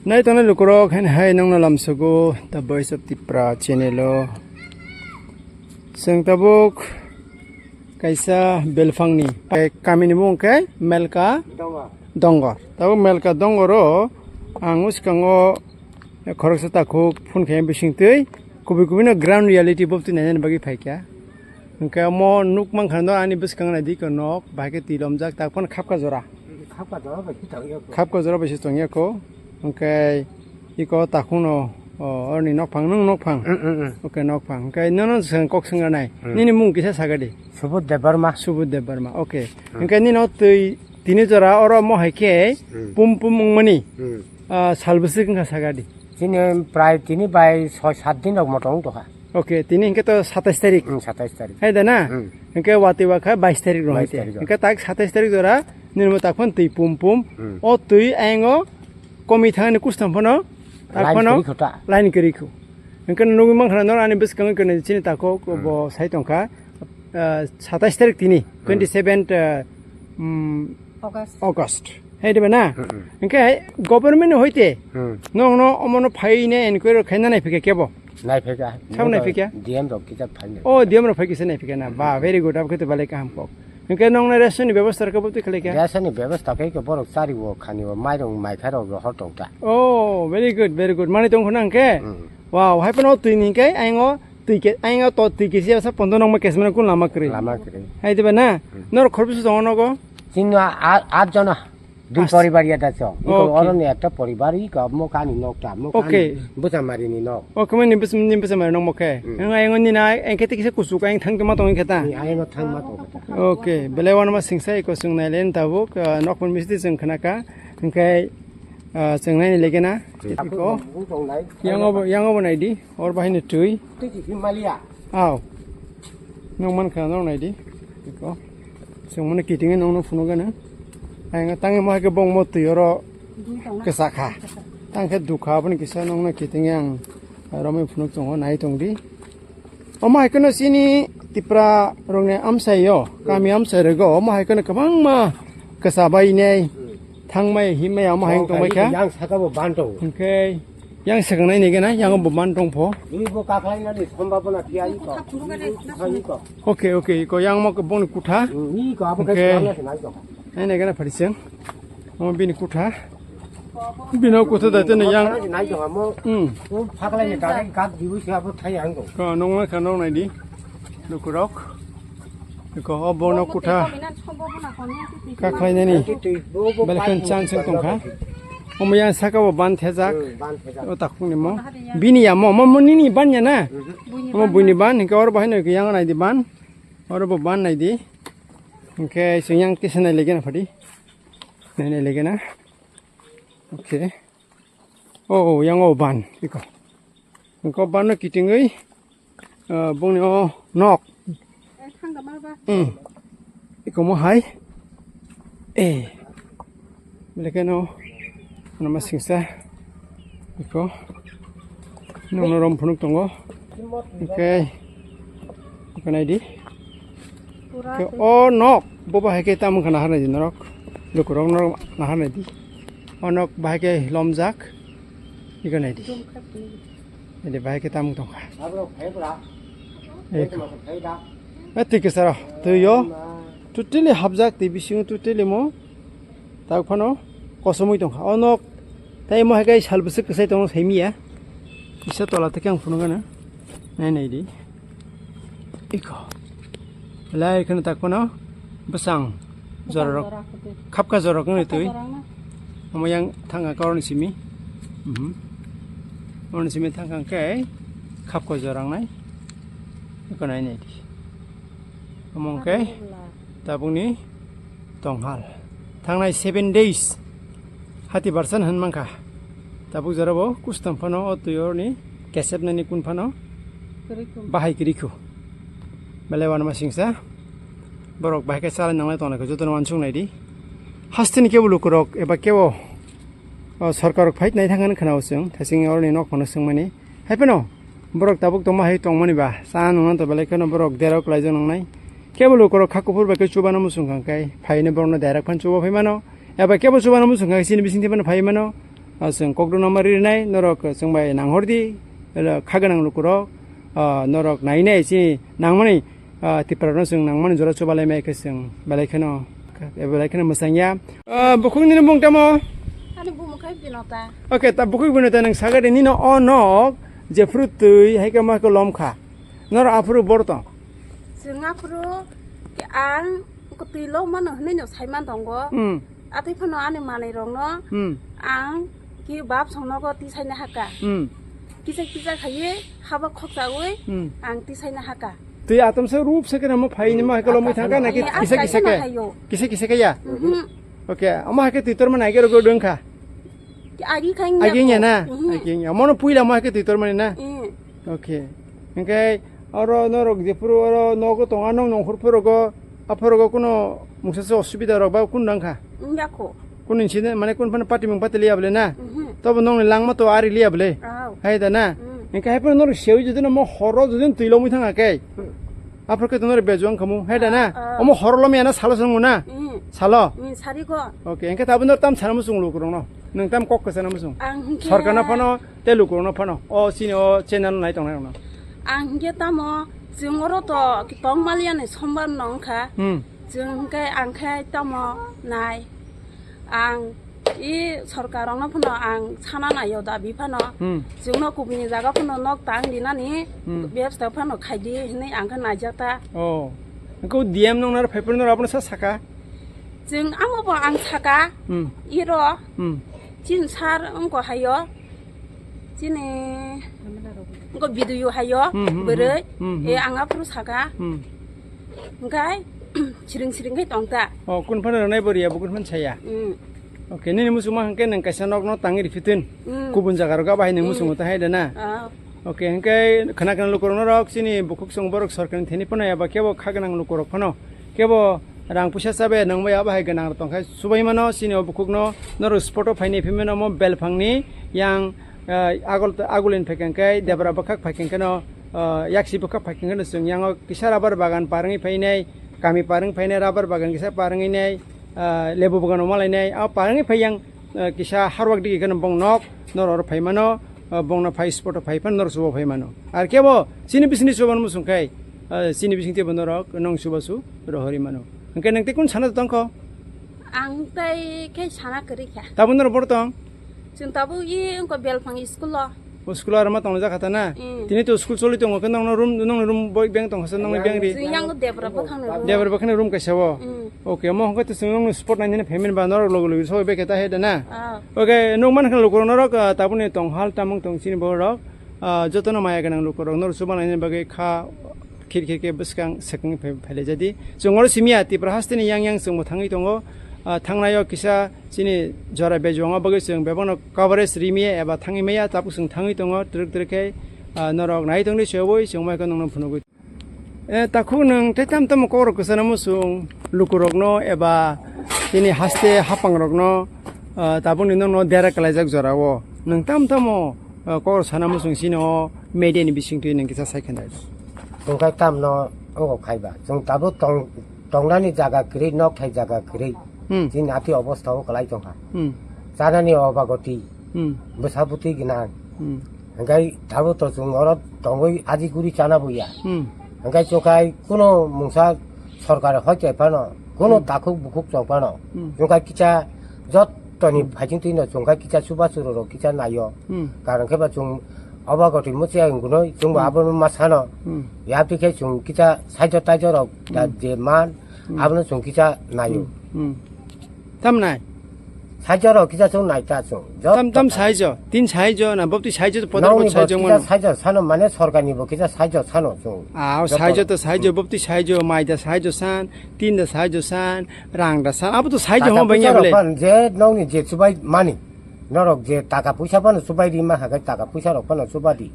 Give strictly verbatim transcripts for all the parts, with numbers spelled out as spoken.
Nai tongnai lukurok, haino hai nongno lamsogo The Voice of Tipra channel o. Chwng tabuk kaisa belphangni, kamini mung khe Melka Dongor. Tabuk Melka Dongor o ang uskango khoroksa takhuk phone khe bisingtwi kubui kubui no ground reality bobtwi nainani bagwi phaikha. Hwnkhe omo nuk mankha no ani bwskang naidi ko nok, bahai khe twi lomjak, tak phano khapka jora. Khapka jora bai se tongya ko. Khapka jora bai se tongya ko. Hwnkhe iko takhung no, o, orni nokphang, nwng nokphang? Mm, mm, mm. Okay, nokphang. Hwnkhe nono swng kok swngranai. Mm. Nini mung kisa sagadi? Subudh Debbarma. Subudh Debbarma, okay. Mm. Hwnkhe nini o twi tini jora oro mo hai khe Mm. pum pum wngmani, Mm. ah, sal bwswk wngkha sagadi? Chini prai tini bai soi sat din rok motom wng tongkha. Okay, tini hwnkhe to satais tarik. Hmm, satais tarik. Hai da na? Hmm. Hwnkhe watwi wakha bais tarik rok Bais hai te. Tarik rok. Hwnkhe tak satais tarik jora nirmo tak phano twi pum pum. Hmm. O twi ayang o komi thangni kustam phano tak Line phano kwrwi kho ta. Line kwrwi kho. Hwnkhe nugwi mankha nor ani bwskango kene chini tako Hmm. bo sai tongkha, ah, satais tarik tini, Hmm. twenty seven, ah, um, August. August. Hai diba na? Hmm, hmm. Hwnkhe government ni hoite Hmm. nongno omono phaine enquiry khaina naiphikha kebo? Naiphikha. Sabo naiphikha? D M rok kisa phainai. Oh, D M rok phai kisa naiphikha na? Ba, very good. Abokhe to balai kaham kok. Hwnkhe nongno ration ni bebostha rok khe bwtwi khlaikha? Ration ni bebostha khe borok chari o khani o mairung maikha rok rohor tongkha. Oh, very good, very good. Mani tongkho na hwnkhe? Hmm. Wow, hai phano twi ni hwnkhe ayang o twi ke, ayang o to twi kisa sa pondo nongma kesmano kun lama kwrwi. Lama kwrwi. Hai diba na? Hmm. Nor khorbisu tongo nogo? Chini a-, a-, at jona. Dui As- poribar ya da chong. Iko Okay. Oro ni ekta poribar, iko mo kani nok ta, mo kani Okay. Bwsa mari ni nok. Okay, mo ni bwsa, ni bwsa mari nok mo khe. Hmm. Ang ayang ni na, ang khe tikisa kusuk, ang thang ma tong khe ta. Ni ayang thang ma tong khe ta. Okay, belai wan ma singsa iko sung nai len tabuk, ah, nok pon misti sung khna ka. Hwnkhe, ah, sung nai ni lege na. Hmm. Iko. Yang obo, yang obo nai di. Or bahai ni twi. Twi si Himalaya. Aw. Nong man kha nong nai di. Iko. Song mane kiting nong no phunuk gana. Ang tang mo hai ke bong mo twi oro kesa kha. Tang khe dukha aboni kisa nong no kiting ang romoi phunuk tongo nai tong di. Omo hai kono sini Tipra rong ne amsai yo. Kami amsai rego. Omo hai kono kwbangma kesa bai nei. Thangmai himai amo hai tong bai kha. Yang saka bo ban tong. Hwnkhe yang swkang nai nigena yang bo ban tong pho. Ni bo kaklai nani sombabona phiya iko. Iko. Okay, okay, iko yang mo boni kutha. Ni ko abo Hwnkhe kaklai nai tong. Nai nigena phariseng. Mo bini kutha. Bino kutha da tene yang. Nai tong amo. Hmm. O phaklai ni kaklai kap dibu si abo thai ang tong. Ko nong na kha nong nai di. Lukurok. Iko o bono kutha kakhlainani belai khe chance wng tongkha. Omo yang saka bo ban thejak. Hmm, ban thejak. O takhuk ni mo. Bini ya mo, mo, mo nini ban ya na? Mhm. Omo buini ban, hingke oro bahai no yang nai di ban. Oro bo ban nai di. Hingke sing yang kisa nai lege na phadi. Nai nai lege na. Okay. Oh, yang o ban. Iko. Iko ban no kitingoi. Ah, bongni o nok. Hmm. Iko mo hai. Eh. Belekeno. Nama singsa. Iko. Nongno rom phunuk tongo. Okay. Iko nai di. Pura Ke, twi. O nok, bo bahai khe tamung kha nahar naidi norok. Lukurok norok nahar naidi. O nok bahai khe lomjak. Iko naidi. Dum kha twi. Naidi bahai khe tamung tongkha. Abro phai bra. Eko. Phai da. E twi kisa ro, twi yo. Ma. Totally hapjak twi bisingo totally mo. Tak phano kosomwi tongkha. O nok tei mo hai khe sal bwswk kwsai tongo saimiya. Kisa tola tei khe ang phunukgana. Nai nai di. Iko. Lai kheno tak phano bwsang jorarok. Khapka jorarok wngwi twi. Khapka jorarok na? Omo yang thangkha koroni simi. Mhm. Koroni simi thangkha khe khapka jorarok nai. Iko nai nai di. Omo hwnkhe tabukni tonghal. Thangnai seven days hati barsan hwn mankha. Tabuk jorabo kustam phano o twi oroni kesepnani kun phano bahai kwrwi kho. Belai wanama singsa borok bahai khe chalai nanglai tonglaikho jotono wansuk naidi. Hasteni kebo lukurok eba kebo, o, sorkarrok phai nai thangani khwnao chwng thaising oroni nok phano swngmani. Hai phano borok tabuk tongma hai tongmani ba, cha nungna to belai kheno borok derok laijak nangnai. Kebo lukurok kha kuphur bai khe chubano muchung kha khe phaino borokno direct phan chuba phai mano. Eba kebo chubano muchung kha khe chini bising tei phano phai mano. Ah, chwng kokdwknama rinai, norok chwng bai nanghor di, elo kha gwnang lukurok, ah, norok nainai chini nangmani, ah, Tiprarokno chwng nangmani jora chubalai mai khe chwng belai kheno, belai kheno mwchang ya. Ah, bukhuk nini mung tamo? Ani bumung khai Binota. Okay, ta bukhuk Binota nwng sagadi nino o nok jephru twi hai khe ma khe lom kha. Norok aphuru bor tong? Chwng aphuru ang twi lok mano hwnwi no saiman tongo. Hmm. Atwi phano ani manwi rokno Hmm. ang ki bap songnogo tisaina haka. Hmm. Kisa kisa khaiwi haba khokchawi Hmm. ang tisaina haka. Twi atomsa rup se khe namo phai nima hai khe lomwi thangkha naki Ani kisa kisa akai khe? Hayo. Kisa kisa khe ya? Mhm. Okay, amo hai khe twi torma nai khe rwgwi dwngkha. Agi khai Agi nya na? Mhm. Agi nya. Mono puila mo hai khe twi tormani na? Mm. Okay. Hingke oro norok jephuru oro nogo tongo, nong nongkhor phorogo, aphorogo kuno mungsa se osubida rok ba kun nang kha? Wngya kho. Kun incident mane kun phano party mung party liya bole na? Mhm. Tobo nongni langma to ari liya bole. Aw. Hai da na? Mm. Hingke hai phano norok sewi jodi no mo horo jodi no twi lomwi thang khe. Aphuru khe to norok bejuang khamu, hai da na? Ah, ah. Omo horo lomya na salo swngo na? Mm. Salo? Mm, sari go. Okay, hingke tabuk norok tam sana muchung lukurok no. Nwng tam kok kwchana muchung. Ang hingke Sorkar no phano, tei lukurok no phano. O chini o channel nai tongnai rok no. Ang hingke tamo chwng oro to tong maliya ni sombar no wngkha. Hmm. Chwng hingke ang khe tamo nai. Ang i sorkar rokno phano ang sana naio dabi phano. Hmm. Chwngno kubuni jaga phano nok tang dinani Hmm. bebsta phano khaidi hinwi ang khe naijak ta. Oh. Engko D M nong naro phaiphuru noro abono sa saka? Chwng amo bo ang saka. Hmm. Iro. Hmm. Chin sar engko hayo. Chini engko video hayo. Hmm, hmm, hmm. Bwrwi. Hmm, hmm. E ang aphuru saka. Hmm. Hingkai siring siring khai tong ta. Oh, kun phano rwnai bo riya, bo kun phano saya. Hmm. Okay, nini muchungma hwnkhe nwng kaisa nokno tangwi riphitin. Hmm. Kubun jaga rogo bahai nwng Hmm. muchungo ta hai da na? Ah. Okay, hwnkhe khna khna lukurokno rok chini bukhuk chwng borok sorkarni thani phano eba kebo kha gwnang lukurok phano kebo rang puisa chabe nangbai abo hai gwnang rok tongkhe subai mano chini o bukhukno norok spot o phaini phimano mo belphangni yang, eh, agol, agulin phaikhe hwnkhe debra bwkhak phaikhe hwnkhe no, eh, yaksi bwkhak phaikhe hwnkhe no chwng yango kisa rubber bagan parwngwi phainai, kami parwng phainai, rubber bagan kisa parwngwi nai, ah, lebu bagan o malainai, ah, parwngwi phai yang, ah, kisa harwak digi kheno bong nok, norok oro phai mano, ah, bongno phai spot o phai phano norok chuba phai mano. Ar kebo chini bisingni chuba no muchung khai, ah, chini bising teibo norok nong chuba su rohorwi mano. Hwnkhe nwng tei kun sana tongkho? Ang tei khe sana kwrwi kha. Tabuk norok boro tong? Chwng tabuk i wngkha belphang school o. O school o arma tongna jakha ta na? Mm. Tini to school choli tongo khe nongno room, nongni room boi beng tongkha sa nongni beng ri. Chwng yang debra bwkhakni room. Debra bwkhakni room kaisa o. Mm. Okay, mo hwnkhe to chwng nongni spot nainani payment ba norok logi logi soi beke ta he da na? Ah. Okay, nung mankha lukurok norok, ah, tabukni tonghal tamung tong chini borok, ah, jotono maya gwnang lukurok norok chuba nainani bagwi kha khir khir khe bwskang swkang phe-, phailai jadi. Chwng oro simi ya Tipra hasteni yang yang chwngbo thangwi tongo. Ah, thangnai o kisa chini jora bejwang o bagwi chwng bebakno coverage rimi ya eba thangwi maya tabuk chwng thangwi tongo twrwk twrwk khe, ah, norok nai tongdi chobwi chwng mai khe nongno phunugwi. Eh, takhuk nwng tei tam tamo kokrok kwchana muchung lukurokno eba chini haste hapangrokno, ah, tabukni nokno dera kwlaijak jora o nwng tam tamo, ah, kokrok sana muchung chini o media ni bisingtwi nwng kisa sai khe nai. Chwng khe tamno wngo khaiba. Chwng tabuk tong-, tongnani jaga kwrwi, nok thai jaga kwrwi. Hmm. Chini atwi obostha o kwlai tongkha. Hmm. Chanani obagoti, Hmm. bwsa bwtwi gwnang. Hmm. Hwnkhe tabuk to chwng oro tongwi aji guri chana buya. Hmm. Hwnkhe chwngkhai kuno mungsa sorkar hoite phano, kuno Hmm. takhuk bukhuk chong phano. Hmm. Chwngkhai kisa jottoni Hmm. phaising twino chwngkhai kisa chubachu rok kisa naio. Hmm. Karon khe ba chwng obagoti muchia wngnoi, chwngbo Hmm. abono ma sano. Hmm. Yaphi khe chwng kisa saijo taijo rok da Hmm. je man, Hmm. abono chwng kisa naio. Hmm. Hmm. Tam nai? Saijo rok kisa chwng nai ta chwng. Jotto Tam, tam ta. Saijo, tin saijo na, bopti saijo, podar Nongni bot bo saijo kisa mano. Saijo sano mane sorkarni bo kisa saijo sano chwng. Ah, o Jotto. Saijo to saijo, Hmm. bopti saijo, maida saijo san, tinda saijo san, rangda san, abo to saijo Taka homa bangya puisa rok bole. Phan je nongni je chubai mani. Norok je taka puisa phano chubai di ma hagai taka puisa rok phano chuba di.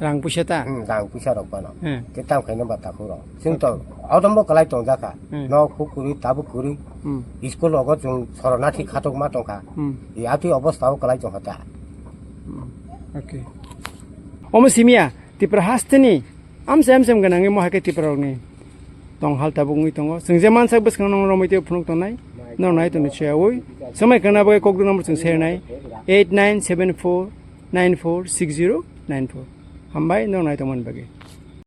Rang puisa ta? Hmm, rang puisa rok phano. Hmm. Te tam khaino ba takhuk rok. Chwng to autombo kwlai tongjakha. Hmm. Nok huk kwrwi, tabuk kwrwi. Hmm. School rogo chwng sorona thik khatok ma tongkha. Hmm. E atwi obostha o kwlai tongkha ta. Hmm. Okay. Omo simiya, Tipra hasteni amsa amsa gwnangwi mo hai khe Tipra rokni tong hal tabuk wngwi tongo. Chwng je mansak bwskang nong romwi tei phunuk tongnai. Norok nai tongni chayawi. Swmai kana bagwi kokduk number chwng sernai eight nine seven four nine four six zero nine four. Hambai norok nai tongmani bagwi.